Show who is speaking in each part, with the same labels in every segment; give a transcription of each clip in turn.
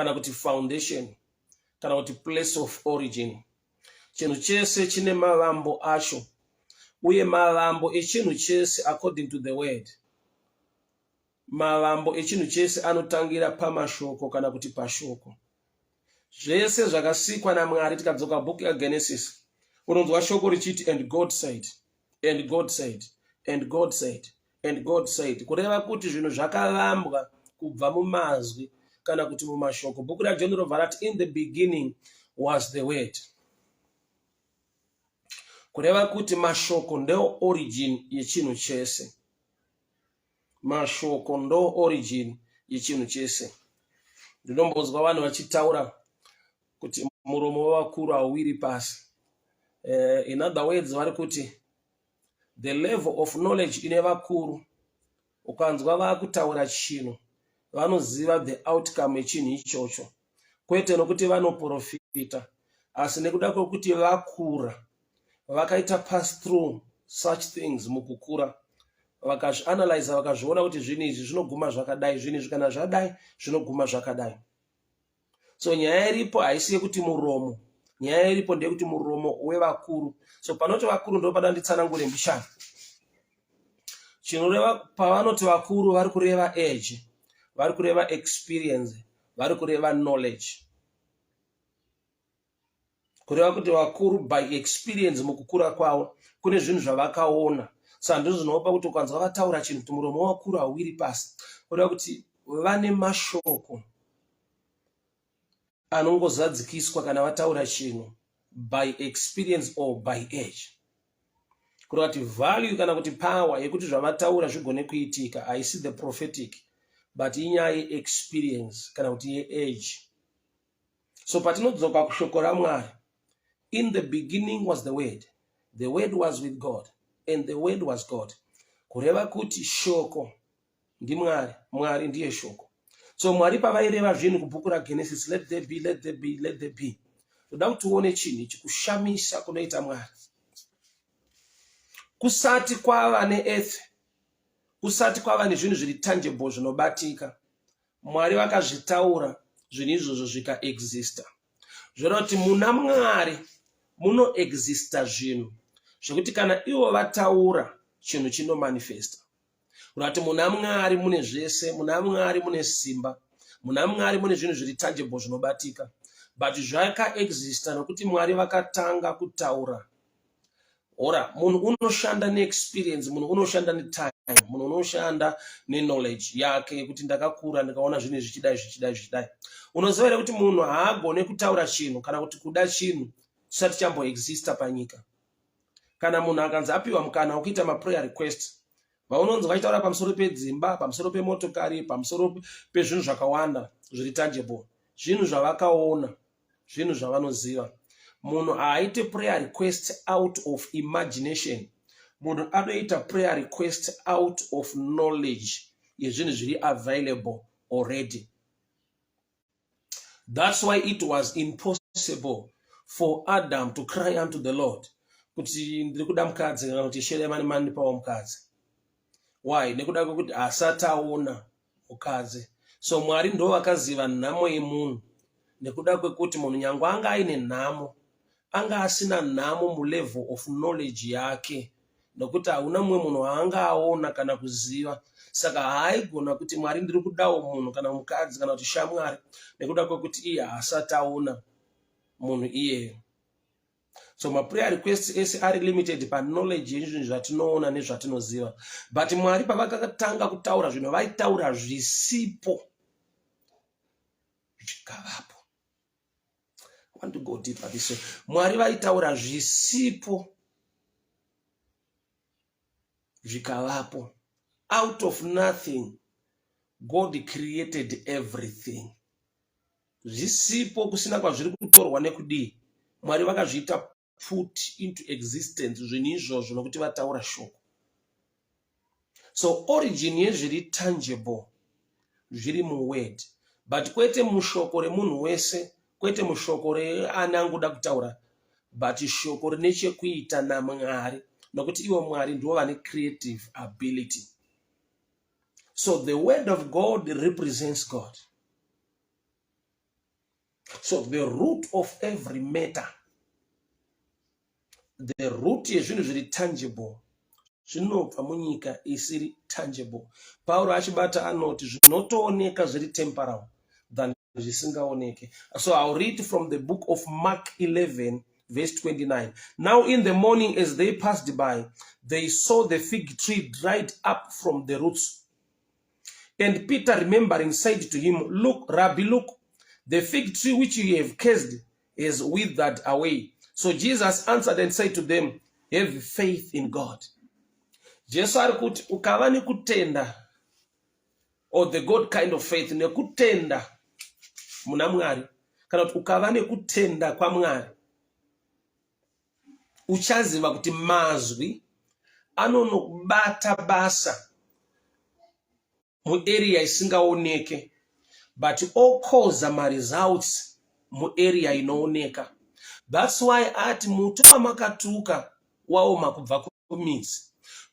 Speaker 1: kana kuti foundation kana kuti place of origin. Chinhu chese chine mavambo acho, uye mavambo echinhu chese, according to the word, mavambo echinhu chese anotangira pamashoko kana kuti pashoko. Zvese zvakasikwa naMwari, tikadzoka bhuku yaGenesis, unonzwa shoko richiti, "And God said, and God said, and God said, and God said," kureva kuti zvinhu zvakavambwa kubva mumazwi kana kuti mumashoko. Bhuku raJohn robva rati, "In the beginning was the Word," kureva kuti mashoko ndo origin yechinhu chese. Mashoko ndo origin yechinhu chese. Ndinombonzwa vanhu vachitaura kuti muromo wevakuru hauwiri pasi. In other words, vari kuti the level of knowledge ine vakuru, ukanzwa vaakutaura chinhu, vanoziva the outcome yechinhu ichocho, kwete nokuti vanoprofita, asi nekuda kwekuti vakura, vakaita pass through such things mukukura, vakazvianalyza, vakazviona kuti zvinhu izvi zvinoguma zvakadai, zvinhu izvi kana zvadai zvinoguma zvakadai. So nyaya iripo haisi yekuti muromo, nyaya iripo ndeyekuti muromo wevakuru. So panoti vakuru, ndo pada nditsanangure mbishana chinoreva. Pavanoti vakuru, vari kureva age, vari kureva experience, vari kureva knowledge, kureva kuti vakuru by experience, mukukura kwavo, kune zvinhu zvavakaona. Saka ndizvo zvinopa kuti ukanzwa vataura chinhu kuti muromo wakuru hauwiri pasi, kureva kuti vane mashoko anongozadzikiswa kana vataura chinhu by experience or by age, kureva kuti value kana kuti power yekuti zvavataura zvigone kuitika haisi the prophetic, but inyaya yeexperience kana kuti yeage. So patinodzoka kushoko raMwari, "In the beginning was the Word, the Word was with God, and the Word was God," kureva kuti shoko ndiMwari, Mwari ndiye shoko. So Mwari pavaireva zvinhu kubhuku raGenesis, "Let there be, let there be, let there be," toda kuti uone chinhu ichi, kushamisa kunoita Mwari. Kusati kwava neearth, kusati kwava nezvinhu zviri tangible zvinobatika, Mwari vakazvitaura zvinhu izvozvo zvikaexista. Zvoreva kuti muna Mwari munoexista zvinhu zvekuti kana ivo vataura chinhu, chinomanifesta. Kureva kuti muna Mwari mune zvese, muna Mwari mune simba, muna Mwari mune zvinhu zviri tangible zvinobatika, but zvakaexista nokuti Mwari vakatanga kutaura. Ora munhu unoshanda neexperience, munhu unoshanda netime, munhu unoshanda neknowledge yake yekuti ndakakura ndikaona zvinhu zvichidai, zvichidai, zvichidai. Unoziva here kuti munhu haagone kutaura chinhu kana kuti kuda chinhu chisati chamboexista panyika? Kana munhu akanzi apiwa mukana wekuita maprayer request, vaunonzi vachitaura pamusoro pedzimba, pamusoro pemotokari, pamusoro pezvinhu zvakawanda zviri tangible, zvinhu zvavakaona, zvinhu zvavanoziva. Munhu haaite prayer request out of imagination. Munhu anoita prayer request out of knowledge yezvinhu zviri available already. That's why it was impossible for Adam to cry unto the Lord kuti ndiri kuda mukadzi kana kuti sheremani mandipawo mukadzi. Why? Nekuda kwekuti asati aona mukadzi. So Mwari ndo vakaziva nhamo yemunhu, nekuda kwekuti munhu nyange anga aine nhamo, anga asina nhamo mulevel of knowledge yake, nokuti hauna mumwe munhu waanga aona kana kuziva. Saka haaigona kuti, "Mwari, ndiri kudawo munhu kana mukadzi kana kuti shamwari," nekuda kwekuti iye haasati aona munhu iyeyo. So maprayer requests ese ari limited paknowledge yezvinhu zvatinoona nezvatinoziva. But Mwari pavakatanga kutaura zvinhu, vaitaura zvisipo zvikavapo. I want to go deeper this way. Mwari vaitaura zvisipo zvikavapo. Out of nothing God created everything. Zvisipo, kusina kwazviri kutorwa nekudii, Mwari vakazviita put into existence zvinhu izvozvo nokuti vataura shoko. So origin yezviri tangible zviri muword, but kwete mushoko remunhu wese, kwete mushoko reani angoda kutaura, but shoko rine chekuita naMwari, nokuti ivo Mwari ndivo vane creative ability. So the word of God represents God. So the root of every matter, the root yezvinhu zviri tangible zvinobva munyika isiri tangible. Pauro achibata anoti zvinotooneka zviri temporal than zvisingaoneke. So I'll read from the book of Mark 11 verse 29. Now in the morning as they passed by, they saw the fig tree dried up from the roots. And Peter, remembering, said to him, Look, Rabbi, look, the fig tree which you have cursed is withered away. So Jesus answered and said to them, Have faith in God. Jesu ari kuti ukava nekutenda or the God kind of faith, nekutenda muna Mwari, kana kuti ukava nekutenda kwaMwari, uchaziva kuti mazwi anonobata basa muarea isingaoneke but okoza maresults muarea inooneka. That's why ati muti wamakatuka waoma kubva kumidzi.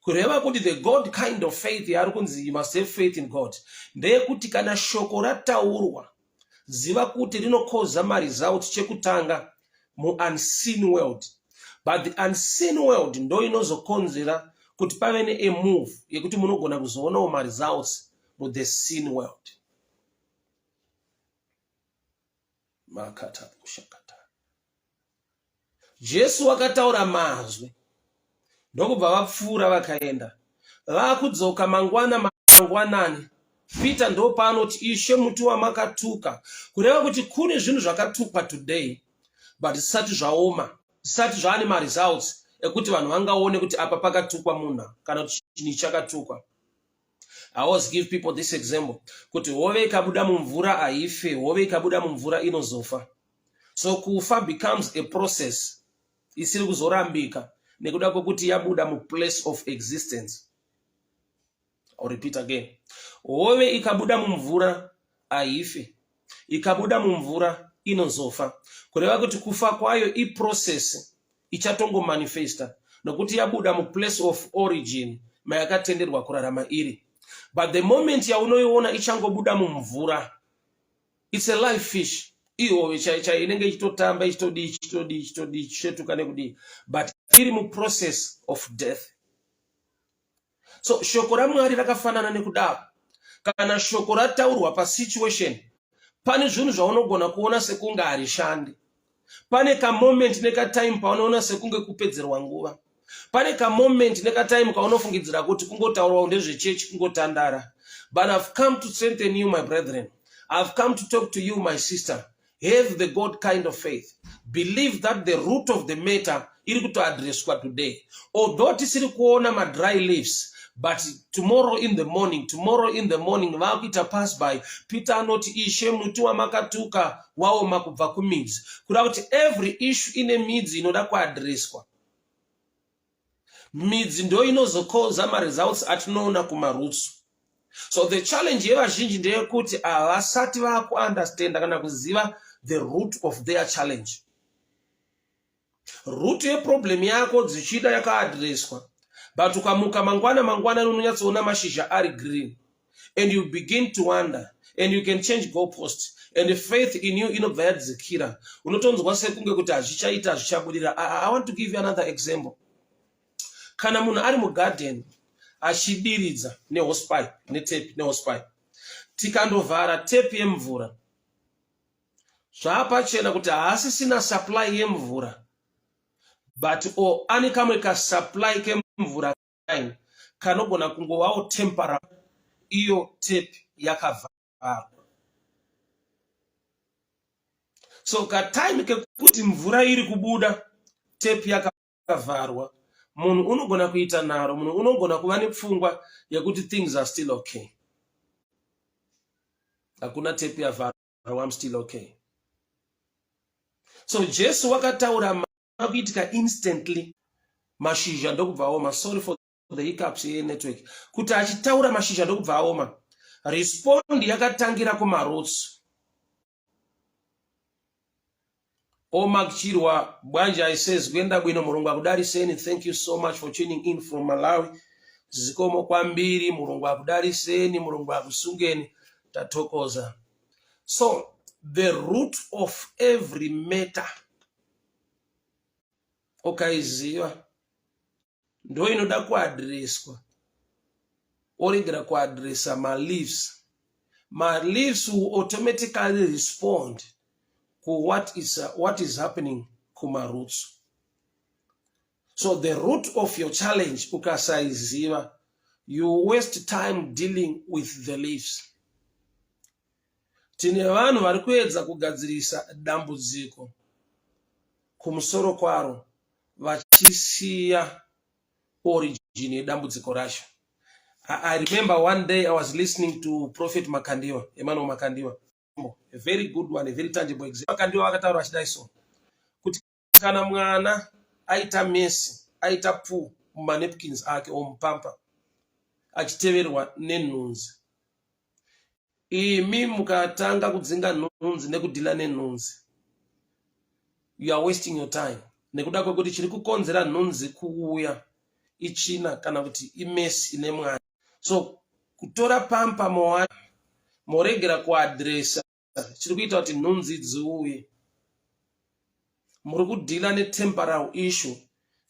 Speaker 1: Kureva kuti the God kind of faith yaari kunzi you must have faith in God ndeyekuti kana shoko rataurwa, ziva kuti rinokoza maresults chekutanga muunseen world, but the unseen world ndo inozokonzera kuti pave neamove yekuti munogona kuzoonawo maresults muthe seen world. Makatapushakata. Jesu wakataura mazwi ndokubva vapfuura vakaenda. Vakudzoka mangwana mangwanani, Peter ndopaanoti, Ishe, muti wamakatuka. Kureva kuti kune zvinhu zvakatukwa today but zvisati zvaoma, zvisati zvaane maresults ekuti vanhu vangaone kuti apa pakatukwa munhu kana kuti chinhu chakatukwa. I always give people this example kuti hove ikabuda mumvura haife, hove ikabuda mumvura inozofa. So kufa becomes a process isiri kuzorambika nekuda kwekuti yabuda muplace of existence. I'll repeat again. Hove ikabuda mumvura haife, ikabuda mumvura inozofa. Kureva kuti kufa kwayo iprocess ichatongomanifesta nokuti yabuda muplace of origin mayakatenderwa kurarama iri. But the moment yaunoiona ichangobuda mumvura, it's a live fish. Ihove chai chai inenge ichitotamba, ichitodii, ichitodii, ichitodii, ichisvetuka nekudii, but iri muprocess of death. So shoko raMwari rakafanana nekudaro. Kana shoko rataurwa pasituation, pane zvinhu zvaunogona kuona sekunge harishandi. Pane kamoment nekatime paunoona sekunge kupedzerwa nguva. Pane kamoment nekatime kaunofungidzira kuti kungotaurwawo ndezvechechi, kungotandara. But I've come to strengthen you, my brethren. I've come to talk to you, my sister. Have the God kind of faith. Believe that the root of the matter iri kutoadresswa today. Although tisiri kuona madry leaves, but tomorrow in the morning, tomorrow in the morning vakuita pass by, Peter anoti, Ishe, muti wamakatuka waoma kubva kumidzi. Kuda kuti every issue ine midzi inoda kuadresswa. Midzi ndo inozokoza maresults atinoona kumaroots. So the challenge yevazhinji ndeyekuti havasati vakuunderstanda kana kuziva the root of their challenge. Root yeproblem yako dzichida yakaadreswa, but ukamuka mangwana mangwanani unonyatsoona mashizha ari green and you begin to wonder and you can change goalpost and faith in you inobva yadzikira. Unotonzwa sekunge kuti hazvichaita, hazvichabudira. I want to give you another example. Kana munhu ari mugarden achidiridza nehosepipe, netap, nehosepipe, tikandovhara tap yemvura, zvaapachena kuti haasisina supply yemvura, but o ane kamwe kasupply kemvura kanogona kungovawo temporary, iyo tap yakavharwa. So katime kekuti mvura iri kubuda, tap yakavharwa, munhu unogona kuita nharo, munhu unogona kuva nepfungwa yekuti things are still okay, hakuna tap yavharwa, I'm still okay. So Jesu wakataura kuitika instantly, mashizha ndokubva aoma. Sorry for the hiccups yenetwork. Kuti achitaura, mashizha ndokubva aoma. Respond yakatangira kumaroots. Omakchirwa bwanja says, kuenda bwino, Mulungu akudaliseni. Thank you so much for tuning in from Malawi. Zikomo kwambiri, Mulungu akudaliseni, Mulungu akusungeni, tathokoza. So The root of every matter ukaiziva ndo inoda kuadreswa, oregera kuadresa maleaves. Maleaves will automatically respond kuwhat is, what is happening kumaroots. So the root of your challenge ukasaiziva, you waste time dealing with the leaves. Tine vanhu vari kuedza kugadzirisa dambudziko kumusoro kwaro vachisiya origin yedambudziko racho. I remember one day I was listening to Prophet Makandiwa, Emmanuel Makandiwa, a very good one, a very tangible example. Makandiwa vakataura vachidai so kuti kana mwana aita mess, aita poo mumanapkins ake omupamper, achiteverwa nenhunzi, imi mukatanga kudzinga nhunzi nekudeala nenhunzi, you are wasting your time, nekuda kwekuti chiri kukonzera nhunzi kuuya itsvina kana kuti imess ine mwana. So kutora pamper moa moregera kuadresa chiri kuita kuti nhunzi dziuye, muri kudeala netemporal issue.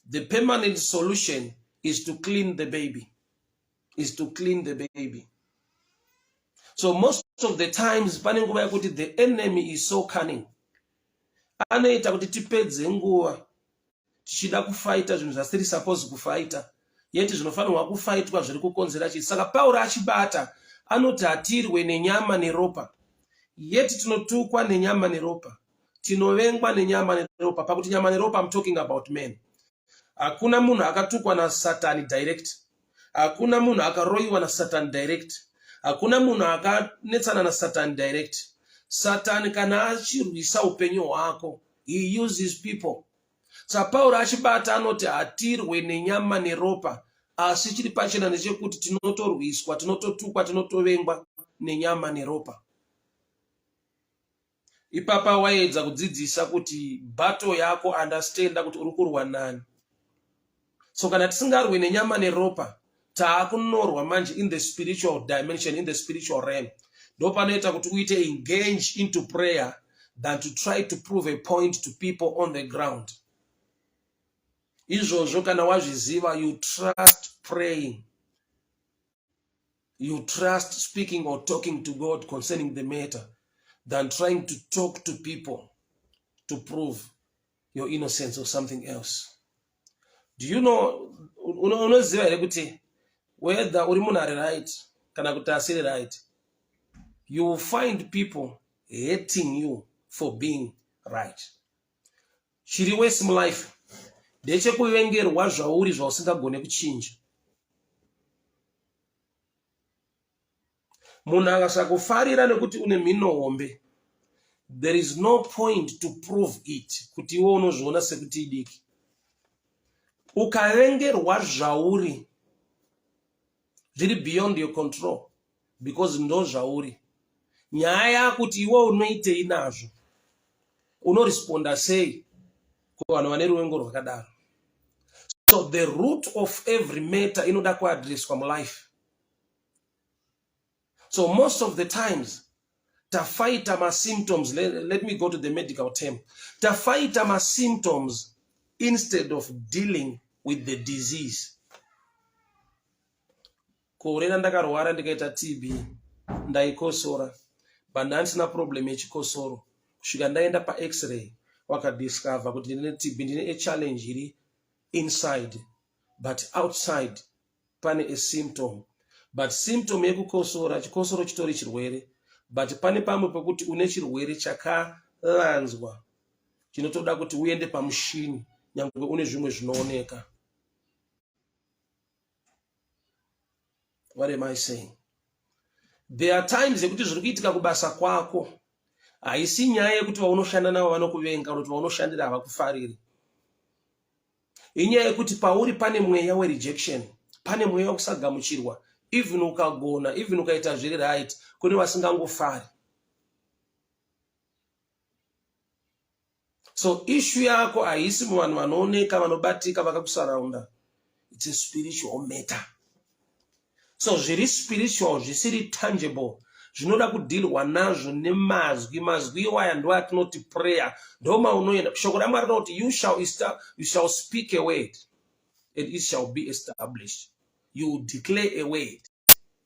Speaker 1: The permanent solution is to clean the baby, is to clean the baby. So most of the times pane nguva yekuti the enemy is so cunning, anoita kuti tipedze nguva tichida kufighta zvinhu zvasiri suppose kufighta, yet zvinofanirwa kufightwa zviri kukonzera chii. Saka Pauro achibata anoti hatirwe nenyama neropa, yet tinotukwa nenyama neropa, tinovengwa nenyama neropa. Pakuti nyama neropa, I'm talking about men. Hakuna munhu akatukwa naSatani direct, hakuna munhu akaroyiwa naSatani direct, hakuna munhu akanetsana naSatani direct. Satani kana achirwisa upenyu hwako, he uses people. Saka Pauro achibata anoti hatirwe nenyama neropa, asi chiri pachena ndechekuti tinotorwiswa, tinototukwa, tinotovengwa nenyama neropa. Ipapa waedza kudzidzisa kuti battle yako, understanda kuti uri kurwa nani. So kana tisingarwi nenyama neropa, taakunorwa manje in the spiritual dimension, in the spiritual realm. Ndo panoita kuti uite engage into prayer than to try to prove a point to people on the ground. Izvozvo kana wazviziva, you trust praying, you trust speaking or talking to God concerning the matter than trying to talk to people to prove your innocence or something else. Do you know, unoziva here kuti whether uri munhu ari right kana kuti asiri right, you will find people hating you for being right? Chiri worse mulife ndechekuvengerwa zvauri, zvausingagone kuchinja. Munhu akasakufarira nekuti une mhino hombe, there is no point to prove it kuti iwe unozviona sekuti idiki. Ukavengerwa zvauri, zviri beyond your control, because ndo zvauri. Nyaya yakuti iwe unoitei nazvo, unoresponda sei kuvanhu vane ruvengo rwakadaro. So the root of every matter inoda kuadreswa mulife. So most of the times tafighta masymptoms. Let me go to the medical term: tafighta masymptoms instead of dealing with the disease. Gore randakarwara ndikaita TB, ndaikosora, but ndandisina problem yechikosoro kusvika ndaenda paX-ray, wakadiscover kuti ndine TB, ndine achallenge iri inside, but outside pane asymptom. But symptom yekukosora, chikosoro chitori chirwere, but pane pamwe pekuti une chirwere chakavanzwa chinotoda kuti uende pamushini nyange une zvimwe zvinooneka. What am I saying? There are times yekuti zviri kuitika kubasa kwako haisi nyaya yekuti vaunoshanda navo vanokuvenga kana kuti vaunoshandira havakufariri. Inyaya yekuti pauri pane mweya werejection, pane mweya wekusagamuchirwa. Even ukagona, even ukaita zviri right, kune vasingangofari. So issue yako haisi muvanhu vanooneka, vanobatika, vakakusaraunda. It's a spiritual matter. So zviri spiritual, zvisiri tangible, Zvinoda kudhilwa nazvo nemazwi. Mazwi iwaya ndo atinoti prayer. Ndomaunoenda. Shoko raMwari rinoti you shall speak a word and it shall be established. You declare a word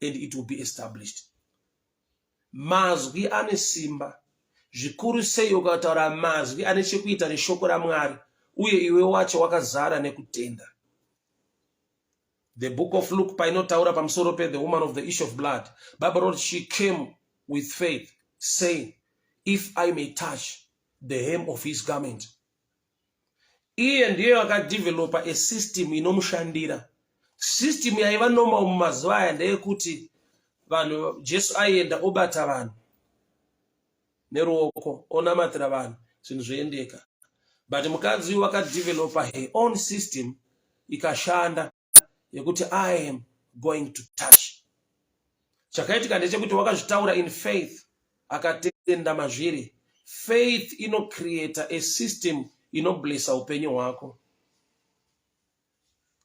Speaker 1: and it will be established. Mazwi ane simba zvikuru sei ukataura mazwi ane chekuita neshoko raMwari uye iwe wacho wakazara nekutenda. The Book of Luke painotaura pamusoro pe the woman of the issue of blood, Bible wrote she came with faith saying, "If I may touch the hem of his garment." Iye ndiye akadevelopa a system inomushandira. System yaiva normal mumazuva aya ndeyekuti vanhu, Jesu aienda obata vanhu neruoko, onamatira vanhu, zvinhu zvoendeka. But mukadzi uyu wakadevelopa her own system ikashanda yekuti, "I am going to touch." Chakaitika ndechekuti wakazvitaura in faith, akatenda mazviri. Faith inocreata a system inoblessa upenyu hwako,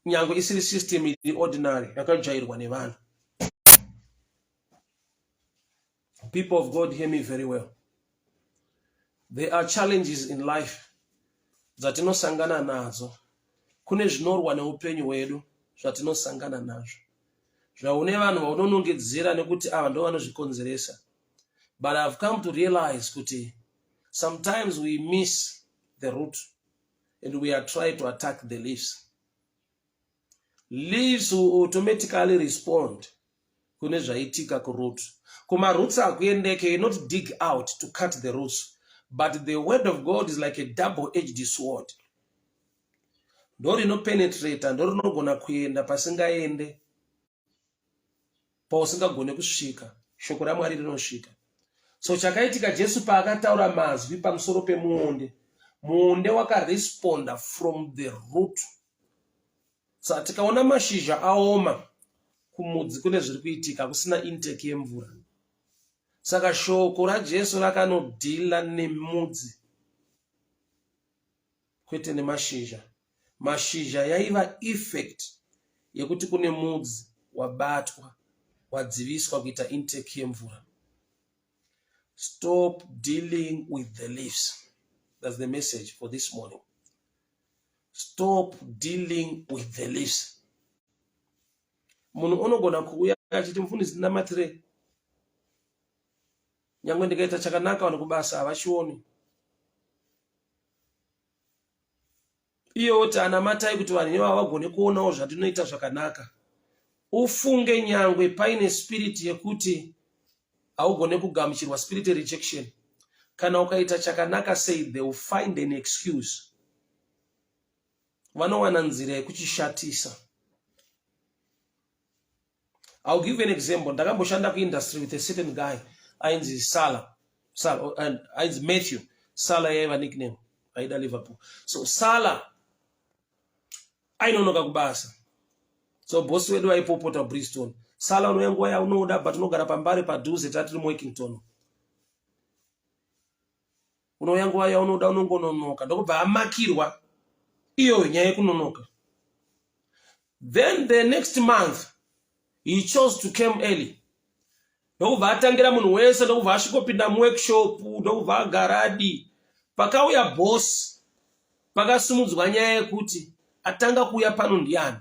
Speaker 1: nyange isiri system iri ordinary yakajairwa nevanhu. People of God, hear me very well. There are challenges in life dzatinosangana nadzo. Kune zvinorwa neupenyu hwedu zvatinosangana nazvo, zvaune vanhu vaunonongedzera nekuti ava ndo vanozvikonzeresa. But I've come to realize kuti sometimes we miss the root and we are trying to attack the leaves. Leaves will automatically respond kune zvaitika kuroot. Kumaroots hakuendeke. You not dig out to cut the roots, but the word of God is like a double edged sword. Ndo rinopenetrata, ndo rinogona kuenda pasingaende, pausingagone kusvika. Shoko raMwari rinosvika. So chakaitika, Jesu paakataura mazwi pamusoro pemuonde, muonde wakaresponda from the root. Saka tikaona mashizha aoma, kumudzi kune zviri kuitika, kusina intake yemvura. Saka shoko raJesu rakanodhila nemudzi, kwete nemashizha. Mashizha yaiva effect yekuti kune mudzi wabatwa, wadziviswa kuita intake yemvura. Stop dealing with the leaves. That's the message for this morning. Stop dealing with the leaves. Munhu unogona kuuya achiti, "Mufundisi, ndinamatire. Nyange ndikaita chakanaka, vanhu kubasa havachioni." Iye oti, "Anamatai kuti vanhu ivava vagone kuonawo zvandinoita zvakanaka." Ufunge, nyangwe paine spirit yekuti haugone kugamuchirwa, spirit rejection, kana ukaita chakanaka sei, they will find an excuse. Vanowana nzira yekuchishatisa. I'll give you an example. Ndakamboshanda kuindustry with a certain guy ainzi Sala. Sala and ainzi Matthew Sala yaiva nickname, aida Liverpool. So Sala ainonoka kubasa. So bosi wedu aipopota Bristol, "Sala, unouya nguva yaunoda, but unogara paMbare padhuze, tatiri muWorkington. Unouya nguva yaunoda, unongononoka." Ndokubva amakirwa iyoyo nyaya yekunonoka. Then the next month he chose to came early, ndokubva atangira munhu wese, ndokubva asvikopinda muworkshop, ndokubva agara adi. Pakauya boss, pakasumudzwa nyaya yekuti atanga kuuya pano ndiani?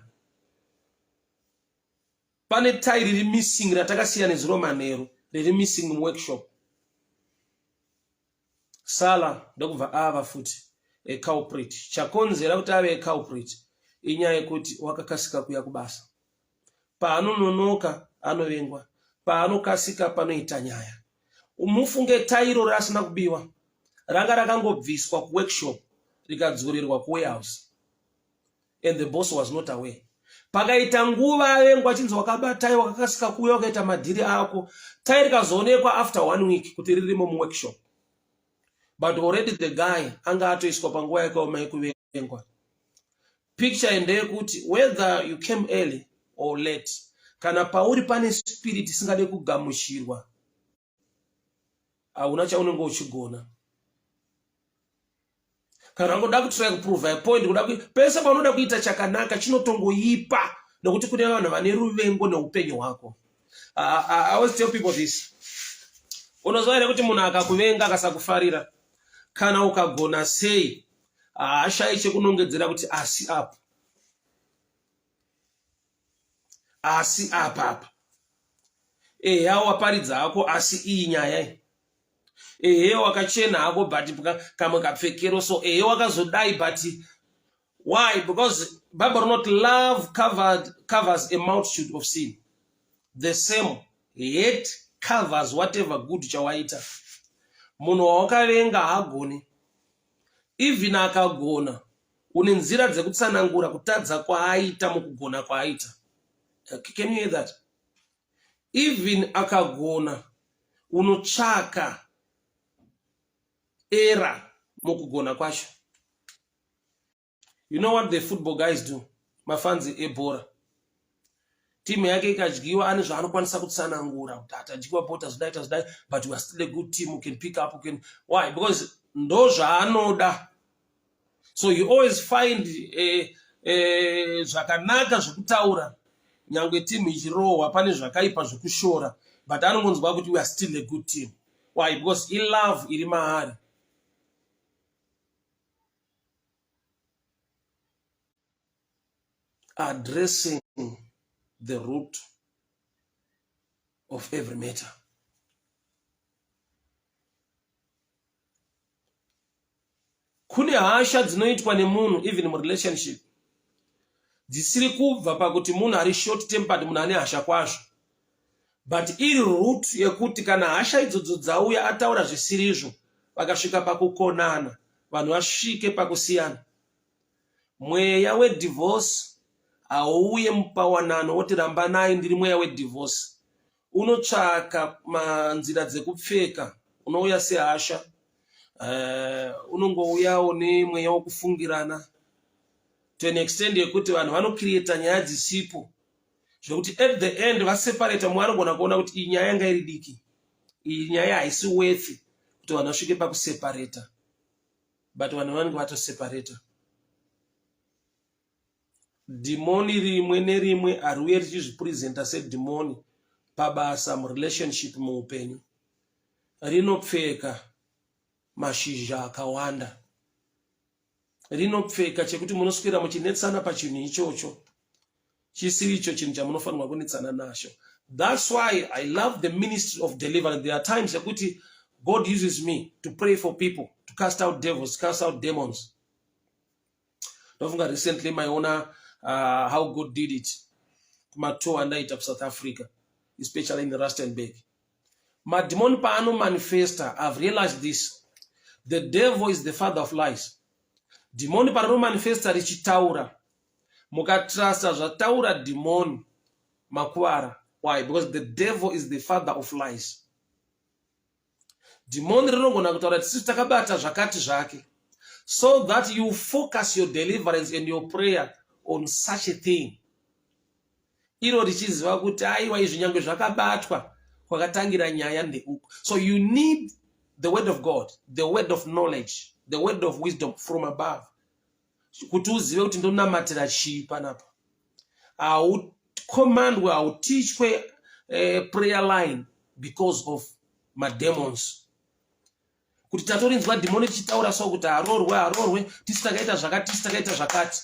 Speaker 1: Pane tai riri missing ratakasiya nezuro manheru, riri missing muworkshop. Sala ndokubva ava futi aculprit. Chakonzera kuti ave aculprit inyaya yekuti wakakasika kuya kubasa. Paanononoka anovengwa, paanokasika panoita nyaya. Mufunge, tairo rasina kubiwa, ranga rakangobviswa kuworkshop rikadzorerwa kuwarehouse, and the boss was not aware. Pakaita nguva avengwa, achinzi wakabatai, wakakasika kuuya, wakaita madhiri ako. Tai rikazoonekwa after one week kuti ririmo muworkshop, but already the guy anga atoiswa panguva yakaoma yekuvengwa. Picture ndeyekuti whether you came early or late, kana pauri pane spirit isingade kugamuchirwa, hauna chaunenge uchigona. Kana wangoda kutry kuprova a point, kuda pese paunoda kuita chakanaka chinotongoipa, nekuti kune vanhu vane ruvengo neupenyu hwako. I always tell people this. Unoziva here kuti munhu akakuvenga akasakufarira, kana ukagona sei, haashayi chekunongedzera kuti asi apo, asi apapa. Eya waparidza hako, asi iyi nyaya iyi. Ehe wakachena hako, but kamwe kapfekero so. Ehe wakazodai, but why? Because Bible rinoti love covers a multitude of sin. The same hate covers whatever good chawaita. Munhu wawakavenga haagoni, even akagona, une nzira dzekutsanangura kutadza kwaaita mukugona kwaaita. Can you hear that? Even akagona, unotsvaka era mukugona kwacho. You know what the football guys do? Mafanzi ebhora, timu yake ikadyiwa, ane zvaanokwanisa kutsanangura kuti atadyiwa bhora, tazvidai, tazvidai, but we are still a good team, we can pick up, we can. Why? Because ndo zvaanoda. So you always find zvakanaka zvekutaura nyangwe timu ichirohwa, pane zvakaipa zvekushora, but anongonzwa kuti we are still a good team. Why? Because ilove iri maari. Addressing the root of every matter. Kune hasha dzinoitwa nemunhu even murelationship dzisiri kubva pakuti munhu ari short tempered, munhu ane hasha kwazvo, but iri root yekuti kana hasha idzodzo dzauya, ataura zvisirizvo, vakasvika pakukonana, vanhu vasvike pakusiyana. Mweya wedivorce hauuye mupawanano woti rambanai, ndiri mweya wedivorce. Unotsvaka manzira dzekupfeka, unouya sehasha, unongouyawo nemweya wokufungirana to an extent yekuti vanhu vanocreata nyaya dzisipo, zvekuti at the end vaseparata. Mumwe anogona kuona kuti iyi nyaya yanga iri diki, iyi nyaya haisi worth kuti vanhu vasvike pakuseparata, but vanhu vanenge vatoseparata. Dhimoni rimwe nerimwe hariuye richizvipresenta sedhimoni pabasa, murelationship, muupenyu. Rinopfeka mashizha akawanda, rinopfeka chekuti munoswera muchinetsana pachinhu ichocho chisiri icho chinhu chamunofanirwa kunetsana nacho. That's why I love the ministry of deliverance. There are times yekuti God uses me to pray for people, to cast out devils, cast out demons. Ndofunga recently maiona how God did it kumatour andaita kuSouth Africa, especially in Rustenburg. Madhimoni paanomanifesta, I've realized this: the devil is the father of lies. Dhimoni parinomanifesta richitaura, mukatrusta zvataura dhimoni, makuvara. Why? Because the devil is the father of lies. Dhimoni rinogona kutaura tisisu takabata zvakati zvake, so that you focus your deliverance and your prayer on such a thing, iro richiziva kuti aiwa, izvi nyange zvakabatwa, kwakatangira nyaya ndeuku. So you need the word of God, the word of knowledge, the word of wisdom from above, kuti uzive kuti ndonamatira chii panapa. Haucommandwe, hautichwe prayer line because of mademons, kuti tatorinzwa dhimoni richitaura so kuti harorwe, harorwe, tisi takaita zvakati, tisi takaita zvakati.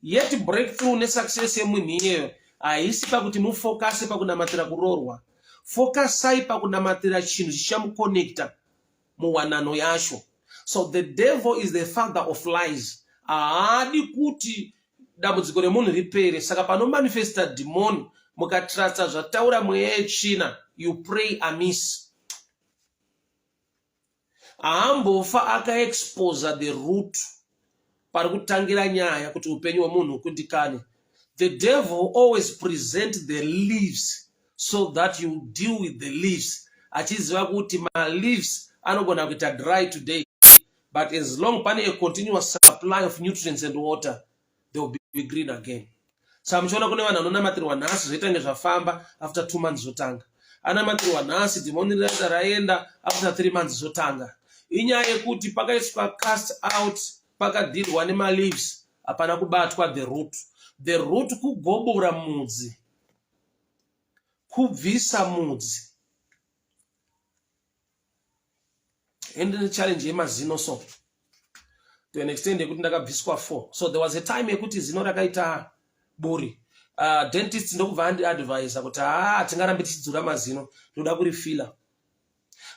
Speaker 1: Yet breakthrough nesuccess yemunhu iyeyo haisi pakuti mufokase pakunamatira kuroorwa. Fokasai pakunamatira chinhu chichamuconnecta muwanano yacho. So the devil is the father of lies. Haadi kuti dambudziko remunhu ripere. Saka panomanifesta dhimoni, mukatrusta zvataura mweya yetsvina, you pray amiss. Haambofa akaexposa the root pari kutangira nyaya kuti upenyu hwemunhu hukundikane. The devil always present the leaves so that you deal with the leaves, achiziva kuti maleaves anogona kuita dry today, but as long pane a continuous supply of nutrients and water, they will be green again. Saka muchiona kune vanhu vanonamatirwa nhasi, zvoita kunge zvafamba, after 2 months zvotanga. Anamatirwa nhasi, dhimoni raenda, raenda, after 3 months zvotanga. Inyaya yekuti pakaiswa cast out, pakadealwa nemaleaves, hapana kubatwa the root. The root kugobora mudzi, kubvisa mudzi. Ende challenge yemazino so to an extent yekuti ndakabviswa four. So there was a time yekuti zino rakaita buri. Dentist ndokubva andiadvisa kuti haa, tingarambe tichidzura mazino, ndoda kurifila.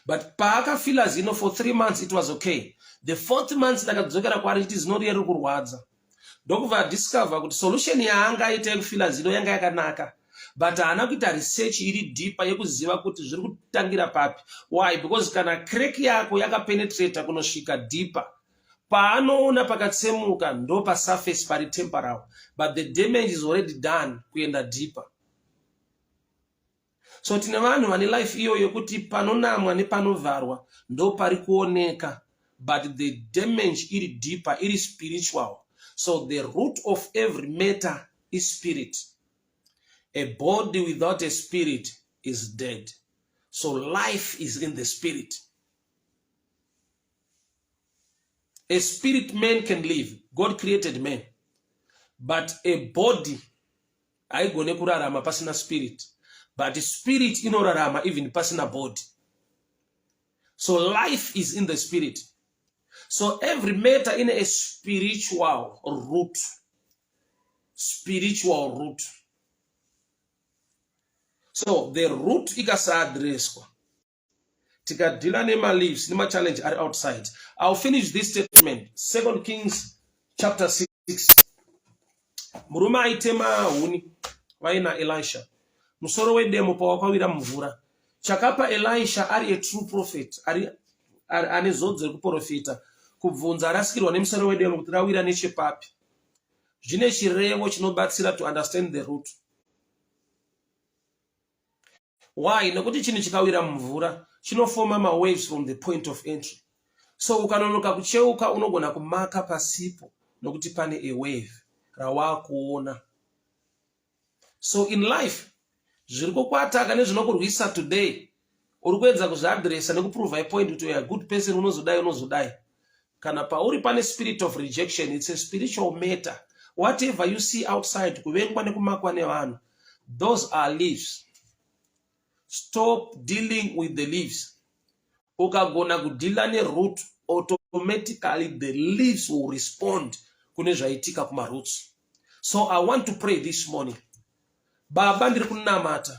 Speaker 1: But paakafila zino for 3 months it was okay. The fourth month ndakadzokera kwaari chiti zino riye riri kurwadza. Ndokubva adiscover kuti solution yaangaita yekufila zino yanga yakanaka, but haana kuita research iri deeper yekuziva kuti zviri kutangira papi. Why? Because kana crack yako yakapenetrata kunosvika deeper, paanoona pakatsemuka ndo pasurface pari temporal, but the damage is already done kuenda deeper. So tine vanhu vane life iyoyo yekuti panonamwa nepanovharwa ndo pari kuoneka, but the damage iri deeper, iri spiritual. So the root of every matter is spirit. A body without a spirit is dead. So life is in the spirit. A spirit man can live. God created man, but a body haigone kurarama pasina spirit, but spirit inorarama even pasina body. So life is in the spirit. So every matter in a spiritual root, spiritual root. So the root ikasaadreswa, tikadhila nemaleaves nemachallenge ari outside. I'll finish this statement. Second Kings chapter 6. Murume aitema huni vaina Elisha. Musoro wedemo pawakawira mumvura, chakapa Elisha, ari a true prophet, ari ane zodzo rekuprofita, kubvunza arasikirwa nemusoro wedemo kuti rawira nechepapi, zvine chirevo chinobatsira to understand the root. Why? Nekuti chinhu chikawira mumvura chinofoma mawaves from the point of entry. So ukanonoka kucheuka, unogona kumaka pasipo nokuti pane a wave rawaakuona. So in life, zviri kukuattacka nezvinokurwisa today, uri kuedza kuzviadresa nekuprova a point kuti you are a good person, unozodai, unozodai. Kana pauri pane spirit of rejection, it's a spiritual matter. Whatever you see outside, kuvengwa nekumakwa nevanhu, those are leaves. Stop dealing with the leaves. Ukagona kudhila neroot, automatically the leaves will respond kune zvaitika kumaroots. So I want to pray this morning. Baba, ndiri kunamata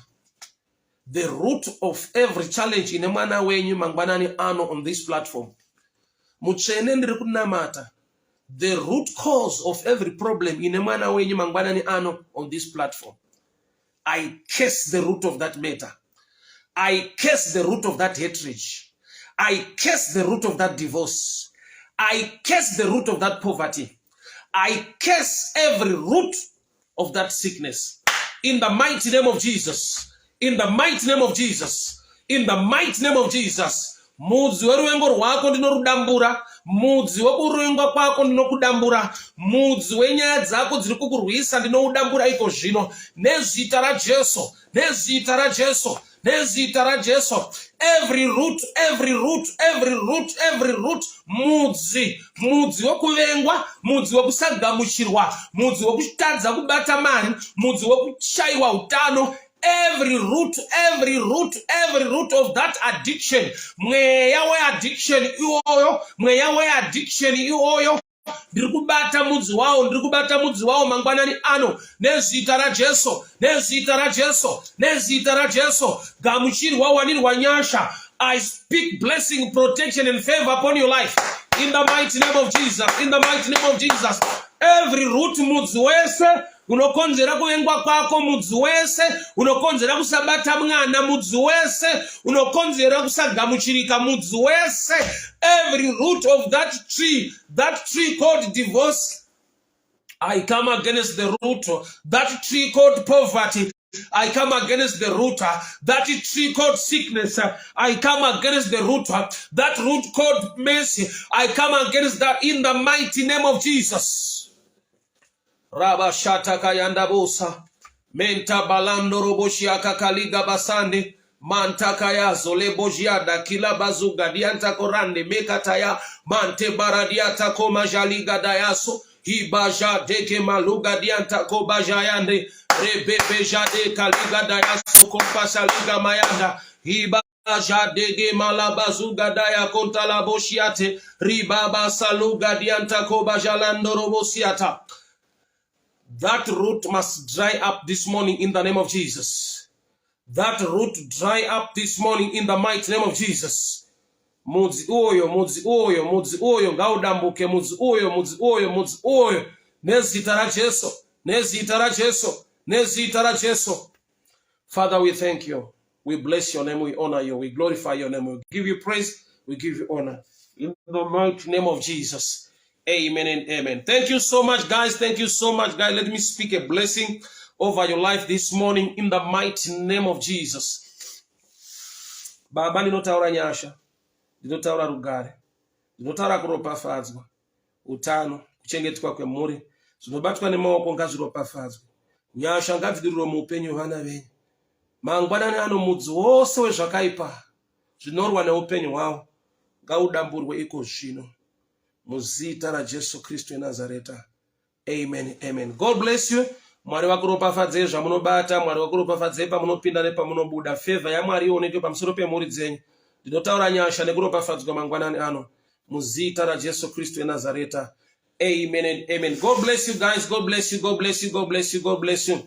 Speaker 1: the root of every challenge ine mwana wenyu mangwanani ano on this platform. Mutsvene, ndiri kunamata the root cause of every problem ine mwana wenyu mangwanani ano on this platform. I curse the root of that matter. I curse the root of that hatred. I curse the root of that divorce. I curse the root of that poverty. I curse every root of that sickness in the mighty name of Jesus, in the mighty name of Jesus, in the mighty name of Jesus. Mudzi weruvengo rwako ndinorudambura. Mudzi wekurengwa kwako ndinokudambura. Mudzi wenyaya dzako dziri kukurwisa ndinoudambura iko zvino nezita raJesu, nezita raJesu, nezita raJesu. Every root, every root, every root, every root. Mudzi, mudzi wekuvengwa, mudzi wekusagamuchirwa, mudzi wekutadza kubata mari, mudzi wekushayiwa utano, every root, every root, every root of that addiction. Mweya weaddiction iwoyo, mweya weaddiction iwoyo, ndiri kubata mudzi wawo, ndiri kubata mudzi wawo mangwanani ano nezita raJesu, nezita raJesu, nezita raJesu. Gamuchirwa, wanirwa nyasha. I speak blessing, protection and favor upon your life in the mighty name of Jesus, in the mighty name of Jesus. Every root, mudzi wese unokonzera kuvengwa kwako, mudzi wese unokonzera kusabata mwana, mudzi wese unokonzera kusagamuchirika, mudzi wese, every root of that tree, that tree called divorce, I come against the root. That tree called poverty, I come against the root. That tree called sickness, I come against the root. That root called mercy, I come against that in the mighty name of Jesus. Rabashata kayandabosa. Menta balando roboshiaka kaliga basande. Mantakaya zole bojiada kila bazuga dianta korande mekataya mante baradiata koma jaliga dayaso hibaja deke maluga dianta kobajayande rebebe jade kaliga dayaso kompasa liga mayanda hiba. Jadege malabazuga daya konta la boshiate ribaba saluga dianta koba jalando robosiata. That root must dry up this morning in the name of Jesus. That root dry up this morning in the mighty name of Jesus. Mudzi uyo, mudzi uyo, mudzi uyo ngaudambuke, mudzi uyo, mudzi uyo, mudzi uyo nezita raJesu, nezita raJesu, nezita raJesu. Father, we thank you. We bless your name. We honor you. We glorify your name. We give you praise. We give you honor. In the mighty name of Jesus. Amen and amen. Thank you so much, guys. Thank you so much, guys. Let me speak a blessing over your life this morning in the mighty name of Jesus. Baba, ndinotaura nyasha, ndinotaura rugare, ndinotaura kuropafadzwa, utano, kuchengetwa kwemhuri, zvinobatwa nemaoko ngazviropafadzwe. Nyasha ngadzidirwe muupenyu hwevana venyu. Mangwanani ano mudzi wose wezvakaipa zvinorwa neupenyu hwavo ngaudamburwe iko zvino muzita raJesu Kristu weNazareta. Amen, amen. God bless you. Mwari vakuropafadzei zvamunobata, Mwari vakuropafadzei pamunopinda nepamunobuda. Favor yaMwari ionekwe pamusoro pemhuri dzenyu. Ndinotaura nyasha nekuropafadzwa mangwanani ano muzita raJesu Kristu weNazareta. Amen and amen. God bless you, guys. God bless you. God bless you. God bless you. God bless you.